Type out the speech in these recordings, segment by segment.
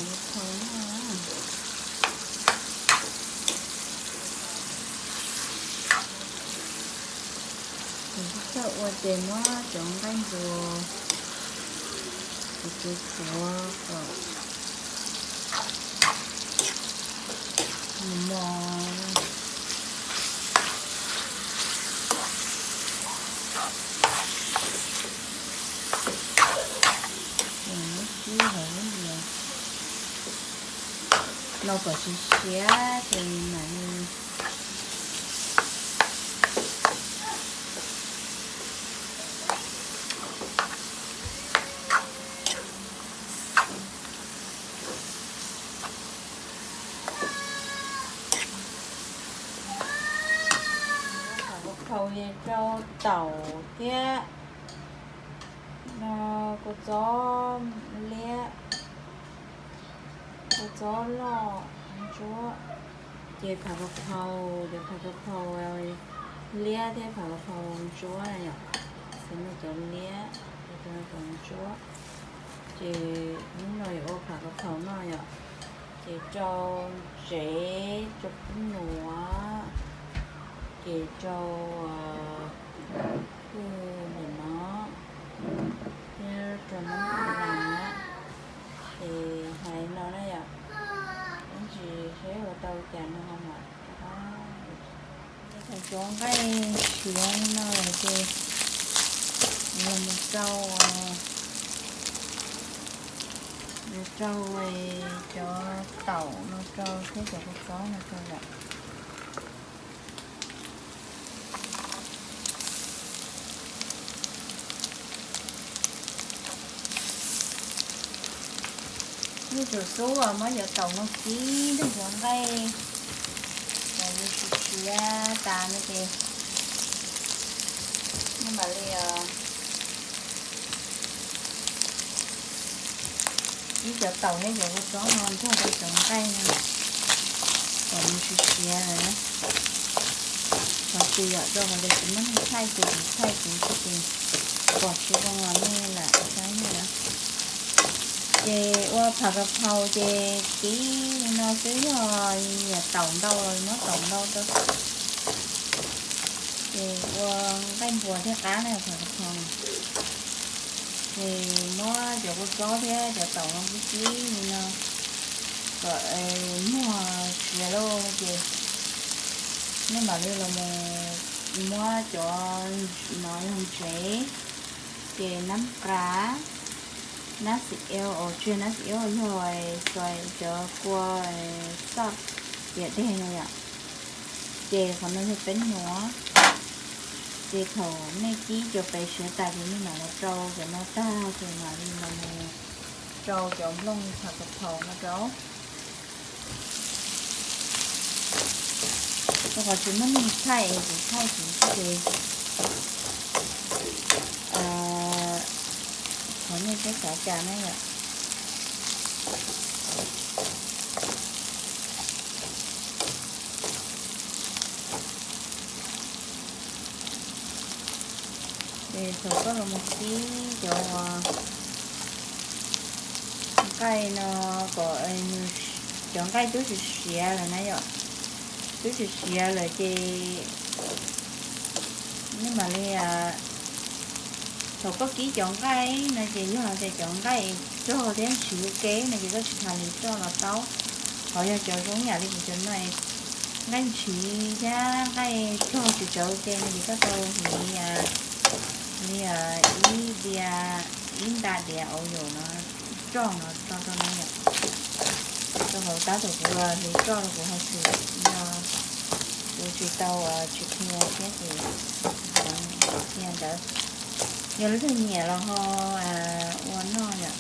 Thaum no, thaum ua ces muab cov nqaij npua tsuav tsuav kom mos mos. Muab kib hauv lub diav no kom siav siav ces mam li Phau rau taum thiab no, kua txob liab, kua txob loj ntsuab. Ces phav ka phau, cov phav ka phau liab thiab phav ka phau ntsuab na yom. Ces no cov liab, cov ntsuab. Ces hnub no yuav ua phav ka phau no yom. Ces rau ntsev, rau kub nuav, ces rau, ntawm no, thiab rau nab na. Ces hais no na yom, ib ntsis seb ua tau cas no ho mam rov qab. Thaum cov nqaij siav no lawm ces los mus rau, mus rau cov taum no rau thiab cov kua txob no rau yom. Yuav tsum xub muab cov taum no kib ntawm cov nqaij kom nws siav tas no ces nej mam li kib cov taum thiab cov kua txob no nrog rau cov nqaij no kom nws siav siav lawm na. Qhov tsis yom, rau qhov tias kuv muab nej thaij ces kuv thaij kuv tsis pom tsis zoo los nej lam saib na. Ces ua phav ka phau ces kib li no xwb, yog nyiam taum ntau los muab taum ntau rau. Ces ua nqaij npua thiaj qab na phav ka phau. Ces muab cov kua txob thiab cov taum no kib kib li no kom muag siav lauj ces nej mam li los mus muab cov no yog ntsev, ces nab qab, nab xim ev, os tsis yog nab xim ev, yog cov kua xaj tiam deg no yom. Ces qhov no yog peb nuav. Ces thaum nej kib cov pem siav tas ces nej mam los rau cov no tag ces mam li los rau cov nplooj phav ka phau no rau. Rau qhov tsis muaj neeg thaij es kuv thaij kuv xwb ces thov nej txhob xav cas na yom. Ces thaum koj los mus kib cov nqaij no kom cov nqaij twb tsis siav lawm na yom, twb tsis siav lawm ces nej mam li, thaum koj kib cov nqaij no ces yog tias cov nqaij rog thiab ntshiv ua ke no ces koj tsis tas li roj los tau. Qhov yog cov zoo yam li kuv cov no, nqaij ntshiv thiab nqaij rog tsis tsawv ua ke no ces koj tau hliv li ib diav, ib nta diav au yaum no roj no rau rau no yom. Rau hauv tab tom kuv hliv roj no kuv ho tsis, kuv tsis tau, tsis qhia thiab ces qhia ntawd. Yog leej twg nyiam los ho ua noj yom.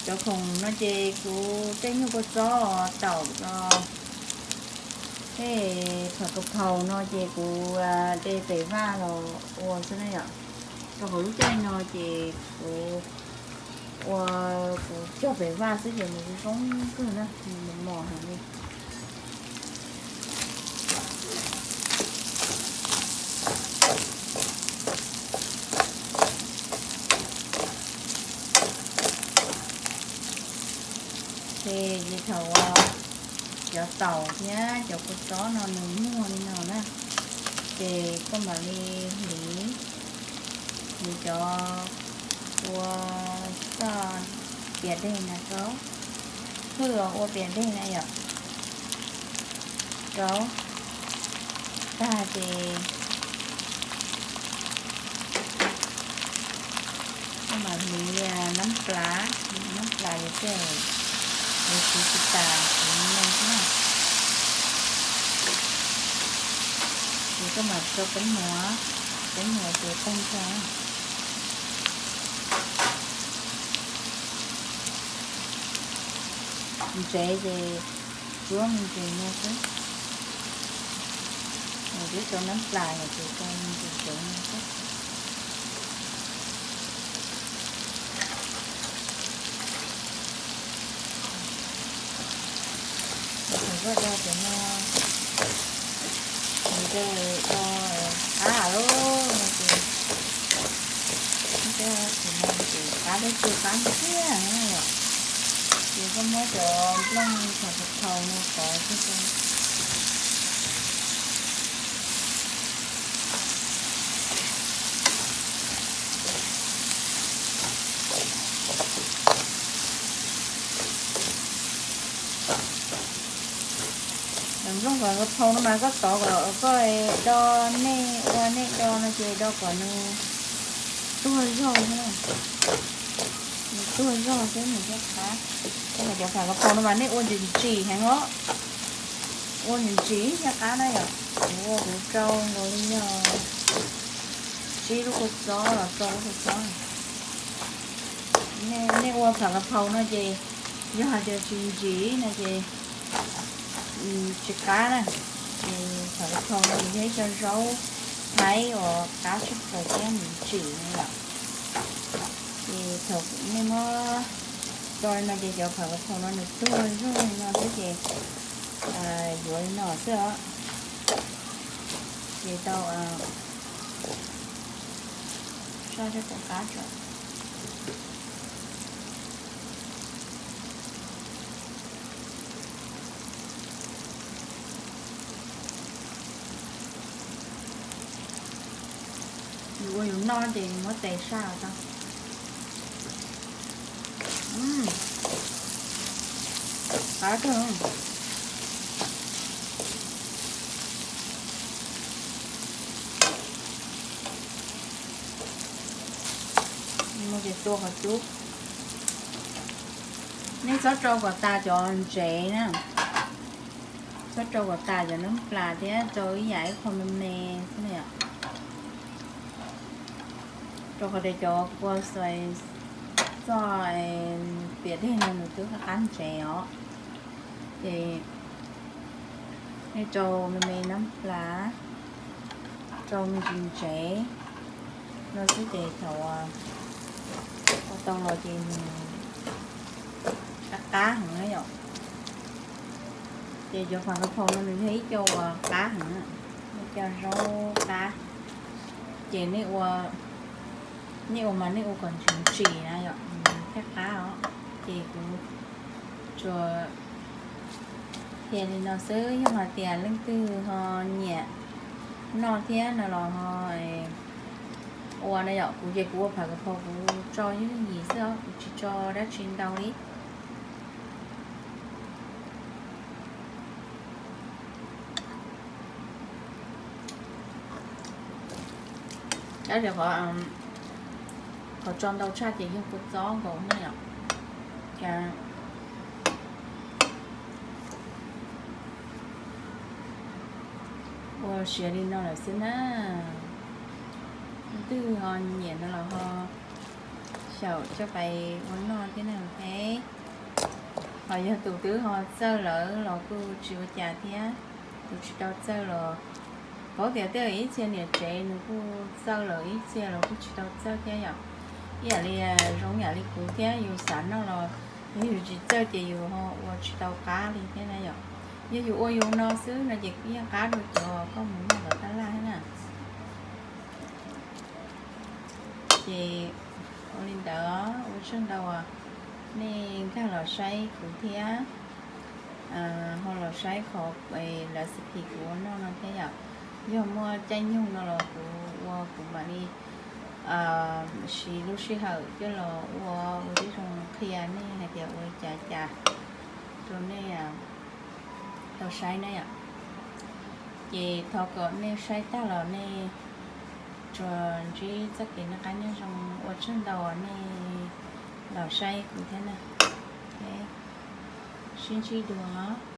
Cov khoom no ces kuv tej nyuag kua txob taum no, tej phav ka phau no ces kuv de pem vaj los ua xwb na yom. Rau hauv lub caij no ces kuv ua, kuv cog pem vaj xwb ces nws zoo kawg na, nws mos mos heev li. Ces thaum cov taum thiab cov kua txob no nws muag li no na, ces koj mam li hliv, hliv cov ua txoj piam deg na rau, hwj ua piam deg na yom, rau tag ces koj mam hliv nab plas, nab plas yog tej yuav siv tsis tas siv me xwb na. Ces koj mam rau peeb muas, peeb muas ces tag nrho. Ntsev ces tsuab me ntsis no xwb. Twb rau nab plas lawm ces rau me ntsis ntsev no xwb. Ces koj do cov no, nws do qab lawm no ces, ces no ces qab thiab tsis qab tiag na yom. Ces koj muab cov nplooj phas ka phau no pov tseg rau. Nplooj phas ka phau no mas koj tov kom koj do, nej ua nej do no ces do kom nws tuag zog, nws tuag zog xwb nws thiaj qab. Cov phas ka phau no mas nej ua ntsim ntsim heev os, ua ntsim ntsim thiaj qab na yom. Kuv ua kuv rau nkaus li yog tsib lub kua txob los rau lub kua txob. Nej ua phas ka phau no ces yog hais tias tsis ntsim no ces tsis qab na. Ces phas ka phau no nws yog ib co zaub Thaib uas qab tshaj plaws thiab nws ntsim no yom. Ces thaum nej muab do li no ces cov phas ka phau no nws tuag zog li no xwb ces yuav li no xwb os. Ces tau saj rau tom qab tso. Yus ua yus noj ces yus muab tes saj tso. Qab kawg. Mus ces tua qhov cub. Nej txhob rau kom tas cov ntsev na, txhob rau kom tas cov nab plas thiab, rau ib yam ib qho me me xwb na yom. Rau qhov tias cov kua xais txoj piam deg no nws twb qab qab ntsev os. Ces nej rau me me nab plas, rau me ntsis ntsev no xwb ces thaum ua tau los ces nws qab qab heev na yom. Ces cov phas ka phau no nws yog ib co uas qab heev, ib co zaub qab. Ces nej ua, nej ua mas nej ua kom ntsim ntsim na yom, thiaj qab os. Ces kuv tsuas qhia li no xwb, yog hais tias leej twg ho nyiam noj thiab no los ho ua na yom. Kuv ces kuv ua phas ka phau kuv tso ib lub yim xwb os, kuv tsis tso dab tsi ntau li. Tab sis qhov, qhov tso ntau tshaj ces yog kua txob nkaus na yom. Ces ua siav li no lawm xwb na. Leej twg ho nyiam no los ho xyaum coj pais ua noj thiab na. Ho yog tus twb ho txawj lawm los kuj tsis ua cas thiab, tus tsis tau txawj los, paub tias tej ib txhia niam tsev nws kuj txawj lawm, ib txhia los kuj tsis tau txawj thiab yom. Ib yam li, zoo yam li kuv thiab, yus xav noj los yog yus tsis txawj ces yus ho ua tsis tau qab li thiab na yom. Yog yus ua yus no xwb no ces yeej qab dua cov koj mus noj tom tab laj thiab na. Ces ua li ntawd, ua tsaug ntau os. nej nkag los saib kuv thiab, ho los saib qhov lawv xi phi kuv ua noj no thiab yom. Yog muaj caij nyoog no los kuv ua kuv mam li siv lub sij hawm coj los ua ua tib zoo qhia nej hais tias ua li cas cas rau nej tau saib na yom. Ces thov kom nej saib tag los nej tsuas ntsib txoj kev noj qab nyob zoo, ua tsaug ntau nej los saib kuv thiab na. Sib ntsib dua.